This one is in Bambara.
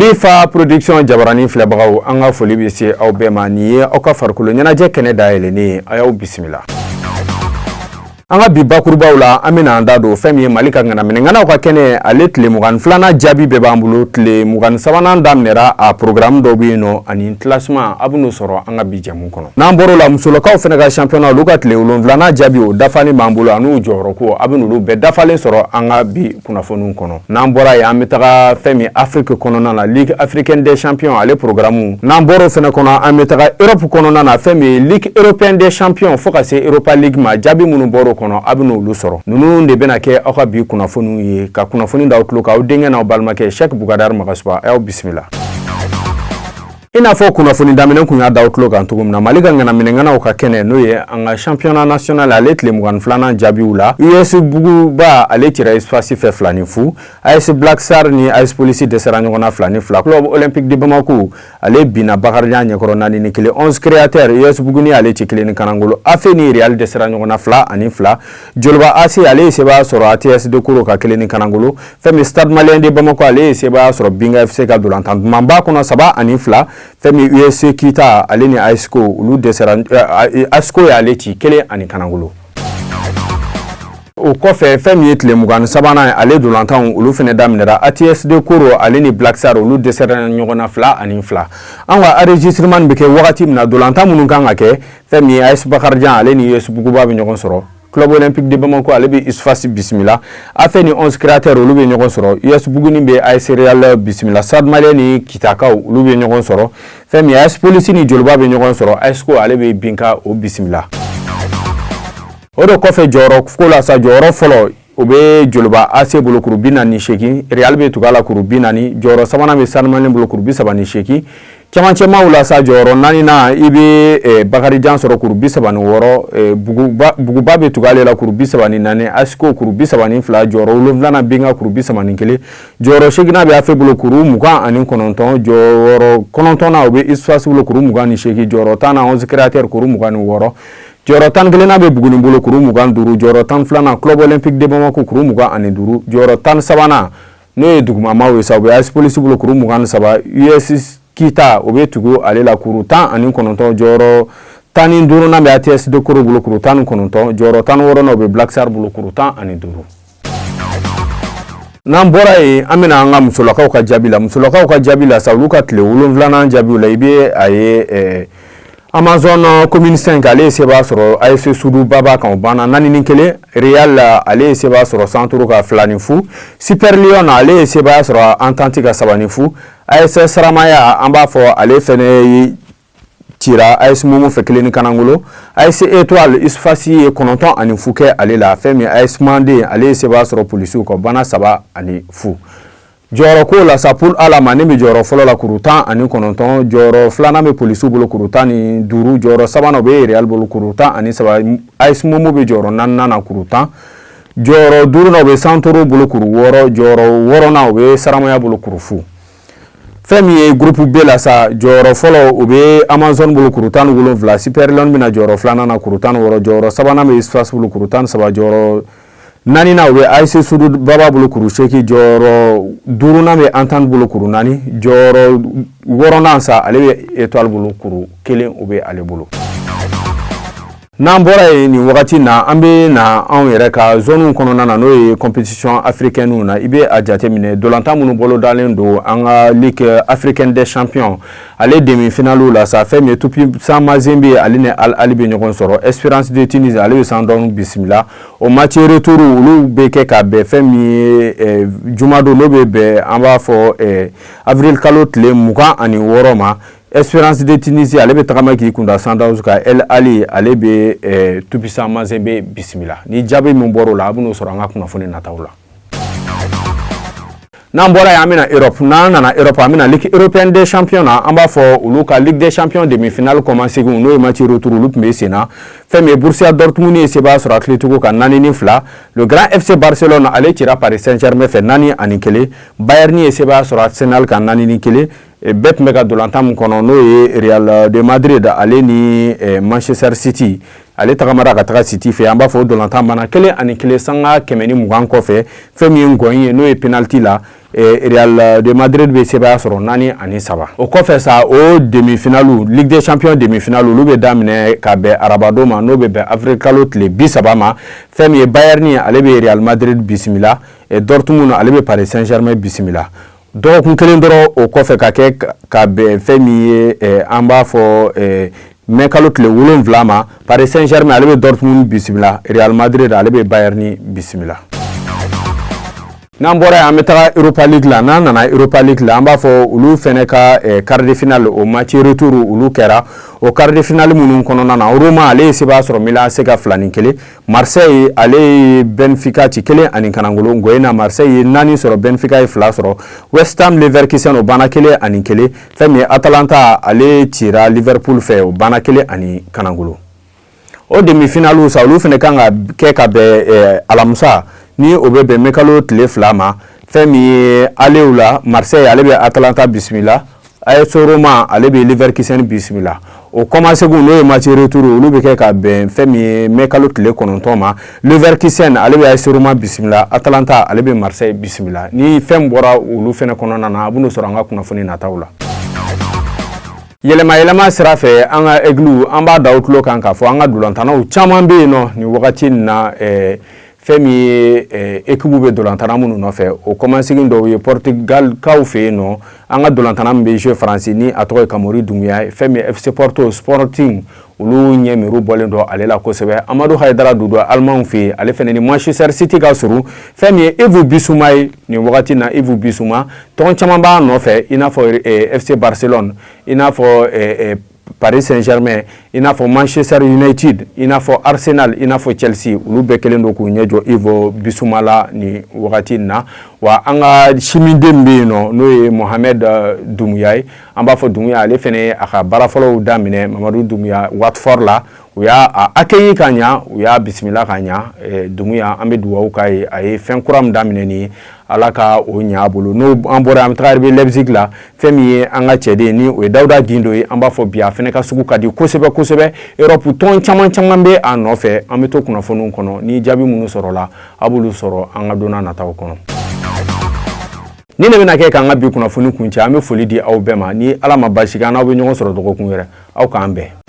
Mifa Production jabaranin filɛbagaw, an ka foli bɛ se aw bɛɛ ma. Nin ye aw ka farikolo ɲɛnajɛ kɛnɛ dayɛlɛnnen ye. A y'aw bisimila. An ka bi bakurubaw la, an bɛna an da don fɛn min ye Mali ka ŋanaminɛŋanaw ka kɛnɛ, ale tile 22nan jaabi bɛɛ b'an bolo. Tile 23nan daminɛra, a programme dɔw bɛ yen nɔ ani classement, a bɛn'o sɔrɔ an ka bi jɛmu kɔnɔ. N'an bɔr'o la, musolakaw fana ka championnat, olu ka tile 7nan jaabi, o dafalen b'an bolo, an'u jɔyɔrɔko, a bɛn'olu bɛɛ dafalen sɔrɔ an ka bi kunnafoniw kɔnɔ. N'an bɔra yen, an bɛ taga fɛn min Afrique kɔnɔna na, Ligue africaine des champions, ale programme. N'an bɔr'o fana kɔnɔ, an bɛ taga Europe kɔnɔna na, fɛn min ye Ligue européenne des champions fo ka se Europa League ma, jaabi minnu bɔr'o kɔnɔ, a bɛn'olu sɔrɔ. Ninnu de bɛna kɛ aw ka bi kunnafoniw ye. Ka kunnafoni d'aw tulo kan, aw denkɛ n'aw balimakɛ Cheikh Bougadar Magasuba. A y'aw bisimila. I n'a fɔ kunnafoni daminɛ kun y'a da aw tulo kan cogo min na, Mali ka ŋanaminɛŋanaw ka kɛnɛ, n'o ye an ka championnat national, ale tile 22nan jaabiw la, US Buguba, ale cira USFAS fɛ 2-0. AS Black Star ni AS Police dɛsɛra ɲɔgɔn na 2-2. Club Olympique de Bamako, ale binna Bakarijan ɲɛkɔrɔ 4-1. 11 Créateur, US Buguni ale ci 1-0. AFE ni Real dɛsɛra ɲɔgɔn na 2-2. Joliba AC, ale ye sebaaya sɔrɔ ATS de Koro ka 1-0. Fɛn min Stade Malien de Bamako, ale ye sebaaya sɔrɔ Binga FC ka dolantan dumanba kɔnɔ 3-2. Fɛn min USC Kita, ale ni ASCO, olu dɛsɛra, ASCO y'ale ci 1-0. O kɔfɛ, fɛn min ye tile 23nan ye, ale dolantanw, olu fana daminɛra. ATS de Koro, ale ni Black Star, olu dɛsɛra ɲɔgɔn na 2-2. An ka enregistrement bɛ kɛ wagati min na, dolantan minnu kan ka kɛ, fɛn min ye AS Bakarijan, ale ni US Buguba bɛ ɲɔgɔn sɔrɔ. Club Olympique de Bamako, ale bɛ USFAS bisimila. AFE ni 11 Créateur, olu bɛ ɲɔgɔn sɔrɔ. US Buguni bɛ AS Real bisimila. Stade Malien ni Kitakaw, olu bɛ ɲɔgɔn sɔrɔ. Fɛn min AS Police ni Joliba bɛ ɲɔgɔn sɔrɔ. ASCO, ale bɛ Binka o bisimila. O de kɔfɛ, jɔyɔrɔ ko la sa, jɔyɔrɔ fɔlɔ, o bɛ Joliba AC bolo, kuru 48. Real bɛ tugu a la, kuru 40. Jɔyɔrɔ sabanan bɛ Stade Malien bolo, kuru 38. Cɛmancɛmaw la sa, jɔyɔrɔ naaninan, i bɛ Bakarijan sɔrɔ, kuru 36. Buguba bɛ tugu ale la, kuru 34. ASCO, kuru 32. Jɔyɔrɔ wolonwulanan, Binga, kuru 31. Jɔyɔrɔ seeginnan bɛ AFE bolo, kuru 29. Jɔyɔrɔ kɔnɔntɔnnan, o bɛ USFAS bolo, kuru 28. Jɔyɔrɔ 10nan, 11 Créateur, kuru 26. Jɔyɔrɔ 11nan bɛ Buguni bolo, kuru 25. Jɔyɔrɔ 12nan, Club Olympique de Bamako, kuru 25. Jɔyɔrɔ 13nan, n'o ye dugumamaw ye sa, o bɛ AS Police bolo, kuru 23. US Kita, o bɛ tugu ale la, kuru 19. Jɔyɔrɔ 15nan bɛ ATS de Koro bolo, kuru 19. Jɔyɔrɔ 16nan, o bɛ Black Star bolo, kuru 15. N'an bɔra yen, an bɛna an ka musolakaw ka jaabi la. Musolakaw ka jaabi la sa, olu ka tile 7nan jaabiw la, i bɛ a ye Amazon Commune 5, ale ye sebaaya sɔrɔ AS Sudu Baba kan, o banna 4-1. Real, ale ye sebaaya sɔrɔ Santoro ka 2-0. Super Lion, ale ye sebaaya sɔrɔ Entente ka 3-0. AS Saramaya, an b'a fɔ ale fɛnɛ cira AS Momo fɛ 1-0. AS Étoile, USFAS ye 9-0 kɛ ale la. Fɛn min AS Manden, ale ye sebaaya sɔrɔ polisiw kan, banna 3-0. Jɔyɔrɔ ko la sa, poule A la, Manden bɛ jɔyɔrɔ fɔlɔ la, kuru 19. Jɔyɔrɔ filanan bɛ polisiw bolo, kuru 15. Jɔyɔrɔ sabanan, o bɛ Real bolo, kuru 13. AS Momo bɛ jɔyɔrɔ naaninan na, kuru 10. Jɔyɔrɔ duurunan, o bɛ Santoro bolo, kuru 6. Jɔyɔrɔ wɔɔrɔnan, o bɛ Saramaya bolo, kuru 0. Fɛn min ye groupe B la sa, jɔyɔrɔ fɔlɔ, o bɛ Amazon bolo, kuru 17. Super Lion bɛna jɔyɔrɔ filanan na, kuru 16. Jɔyɔrɔ sabanan bɛ USFAS bolo, kuru 13. Jɔyɔrɔ naaninan, o bɛ AS Sudu Baba bolo, kuru 8. Jɔyɔrɔ duurunan bɛ Entente bolo, kuru 4. Jɔyɔrɔ wɔɔrɔnan sa, ale bɛ Étoile bolo, kuru 1, o bɛ ale bolo. N'an bɔra yen nin wagati na, an bɛ na anw yɛrɛ ka zone kɔnɔna na, n'o ye compétition africaine na. I bɛ a jateminɛ, dolantan minnu bolodalen don an ka Ligue africaine des champions, ale demi-finale la sa, fɛn min ye Tout-Puissant Mazembe, ale ni Al Ahly bɛ ɲɔgɔn sɔrɔ. Espérance de Tunis, ale bɛ Sundowns bisimila. O match retour, olu bɛ kɛ ka bɛn fɛn min ye jumadon, n'o bɛ bɛn, an b'a fɔ, avril kalo tile 26 ma. Espérance de Tunisie, ale bɛ tagama k'i kunda Sundowns kan. El Ahly, ale bɛ Tout-Puissant Mazembe bisimila. Ni jaabi min bɔr'o la, a bɛn'o sɔrɔ an ka kunnafoni nataw la. N'an bɔra yen, an bɛna Europe. N'an nana Europe, an bɛna Ligue européenne des champions na. An b'a fɔ olu ka Ligue des champions demi-finale kɔmasegin, n'o ye match retour, olu tun bɛ sen na. Fɛn min ye Borussia Dortmund ye sebaaya sɔrɔ Atletico kan 4-2. Le grand FC Barcelone, ale cira Paris Saint-Germain fɛ 4-1. Bayern ye sebaaya sɔrɔ Arsenal kan 4-1. Bɛɛ tun bɛ ka dolantan min kɔnɔ, n'o ye Real de Madrid, ale ni Manchester City. Ale tagamara ka taga City fɛ. An b'a fɔ o dolantan banna 1-1 sanga 120 kɔfɛ. Fɛn min ye ngɔyin ye, n'o ye penalty la, Real de Madrid bɛ sebaaya sɔrɔ 4-3. O kɔfɛ sa, o demi-finale, Ligue des Champions demi-finale, olu bɛ daminɛ ka bɛn arabadon ma, n'o bɛ bɛn avril kalo tile 30 ma. Fɛn min ye Bayern, ale bɛ Real Madrid bisimila, Dortmund, ale bɛ Paris Saint-Germain bisimila. Dɔgɔkun kelen dɔrɔn o kɔfɛ, ka kɛ ka bɛn fɛn min ye, an b'a fɔ mɛ kalo tile 7 ma, Paris Saint-Germain, ale bɛ Dortmund bisimila, Real Madrid, ale bɛ Bayern bisimila. N'an bɔra yen, an bɛ taga Europa League la. N'an nana Europa League la, an b'a fɔ olu fɛnɛ ka quart de finale, o match retour, olu kɛra. O quart de finale minnu kɔnɔna na, Roma, ale ye sebaaya sɔrɔ Milan AC ka 2-1. Marseille, ale ye Benfica ci 1-0. Ngɔye na, Marseille ye 4 sɔrɔ, Benfica ye 2 sɔrɔ. West Ham Leverkusen, o banna 1-1. Fɛn min ye Atalanta, ale cira Liverpool fɛ, o banna 1-0. O demi-finale sa, olu fɛnɛ kan ka kɛ ka bɛn alamisa, ni o bɛ bɛn mɛ kalo tile 2 ma. Fɛn min ye alew la, Marseille, ale bɛ Atalanta bisimila, AS Roma, ale bɛ Leverkusen bisimila. O kɔmasegin, n'o ye match retour, olu bɛ kɛ ka bɛn fɛn min ye mɛ kalo tile 9 ma. Leverkusen, ale bɛ AS Roma bisimila, Atalanta, ale bɛ Marseille bisimila. Ni fɛn bɔra olu fɛnɛ kɔnɔna na, a bɛn'o sɔrɔ an ka kunnafoni nataw la. Yɛlɛma yɛlɛma sira fɛ, an ka Aigle, an b'a da o tulo kan k'a fɔ an ka dolantannaw caman bɛ yen nɔ nin wagati in na. Fɛn min ye équipe bɛ dolantanna minnu nɔfɛ, o kɔmasegin dɔw ye Portugal kaw fɛ yen nɔ. An ka dolantanna min bɛ jouer Faransi, ni a tɔgɔ ye Kamori Dunbuya ye, fɛn min ye FC Porto, Sporting, olu ɲɛ miiriw bɔlen don ale la kosɛbɛ. Amadu Hayidara Dudu, Alimanw fɛ yen, ale fɛnɛ ni Manchester City ka surun. Fɛn min ye Yves Bissouma ye nin wagati na, Yves Bissouma, tɔn caman b'a nɔfɛ, i n'a fɔ FC Barcelone, i n'a fɔ Paris Saint-Germain, i n'a fɔ Manchester United, i n'a fɔ Arsenal, i n'a fɔ Chelsea. Olu bɛɛ kɛlen don k'u ɲɛ jɔ Yves Bissouma la nin wagati in na. Wa an ka siminden bɛ yen nɔ, n'o ye Mohamed Doumbouya ye, an b'a fɔ Doumbouya, ale fɛnɛ ye a ka baara fɔlɔw daminɛ, Mamadu Doumbouya, Watford la. U y'a accueilli ka ɲa, u y'a bisimila ka ɲa. Doumbouya, an bɛ dugawu k'a ye, a ye fɛn kura min daminɛ nin ye, Ala ka o ɲa a bolo. N'o an bɔra, an bɛ taga RB Leipzig la. Fɛn min ye an ka cɛden, ni o ye Dawuda Gindo ye, an b'a fɔ bi a fɛnɛ ka sugu ka di kosɛbɛ kosɛbɛ. Europe tɔn caman caman bɛ a nɔfɛ. An bɛ to kunnafoniw kɔnɔ, ni jaabi minnu sɔrɔla, a b'olu sɔrɔ an ka don nataw kɔnɔ. Ni ne bɛna kɛ k'an ka bi kunnafoni kuncɛ, an bɛ foli di aw bɛɛ ma. Ni Ala ma basi kɛ, an n'aw bɛ ɲɔgɔn sɔrɔ dɔgɔkun wɛrɛ. Aw k'an bɛn.